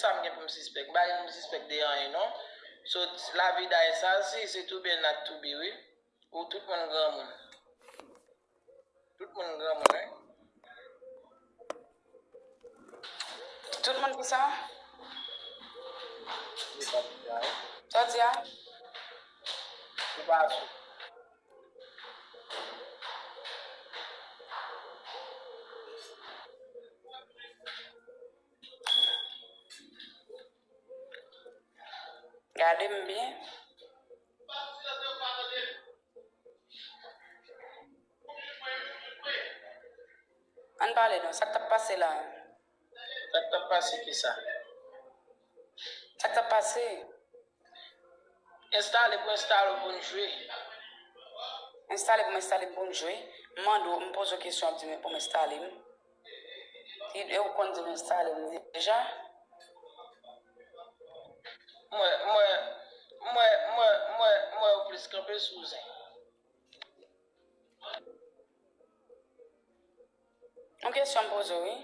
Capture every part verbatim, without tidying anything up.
sa m gen pou m sispèk. M pa gen pou m sispèk de anyen, non. So, lavi dayè sa, si se tou byen n ap tou bi, wi. Ou tout moun granmoun. Tout moun granmoun, wi. Tout moun ki sa? Sa w di a? Ou pa sou. Gade m byen. Ann pale non, sa k t ap pase la? Sa k t ap pase ki sa? Sa k t ap pase? Enstale pou enstale w pou n jwe. Enstale pou m enstale m pou n jwe. M mande w, m poze w kesyon, w ap di m pou m enstale m. E, e ou konn di m enstale m deja? Mwen, mwen, mwen, mwen, mwen, mwen ou plis kanpe sou zen. Yon kesyon m poze w, wi.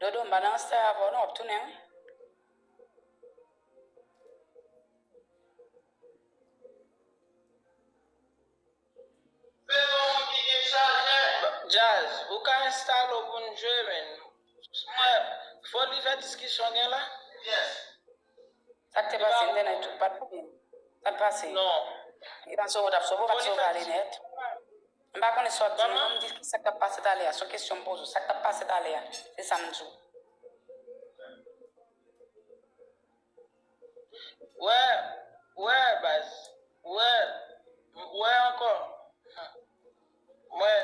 Dodo, m pa nan anstè avè w non, w ap tounen wi. Jazz, ou ka enstale w pou n jwe, men. Mwen, fò li fè diskisyon gen la. Sa k te pase, entènèt ou pa t byen? Sa k pase? Non. E pa sove w t ap sove, ou pa t sove ale nèt. M pa konnen sa w ap di m non, m di ki sa k t ap pase talè a. Se yon kesyon m poze w. Sa k t ap pase talè a, se sa m di w. Wè, wè, baz. Wè, wè ankò. Mwen,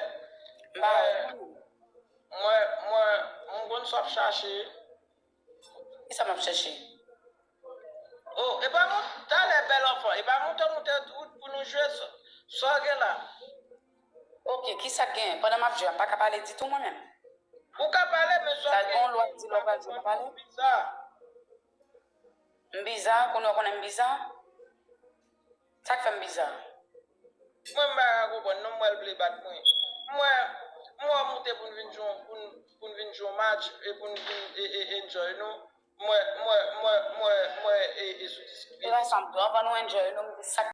m pa wè. Mwen, mwen, m konn sa w ap chache. Ki sa m ap chache? Oh, e pa mont-, talè bèl anfan. E pa monte, monte tout pou nou jwe sa, sa w gen la. Ok, ki sa k genyen? Pandan m ap jwe a, m pa ka pale ditou mwen menm. Ou ka pale, men sa w gen. Sa gen yon lwa k di lè w pral jwe, w pa pale? Biza. M biza, kounye a w konnen m biza? Sa k fè m biza? Mwen m pa ka konprann non, m wè l vle bat mwen. M wè, m wè w moute pou n vin jwe, pou n, pou n vin jwe yon match e pou n vin e, e, enjoy nou. M wè, m wè, m wè, m wè, m wè e, e sou diskite. E pa sa m di w, anvan nou enjoy nou, m di sa k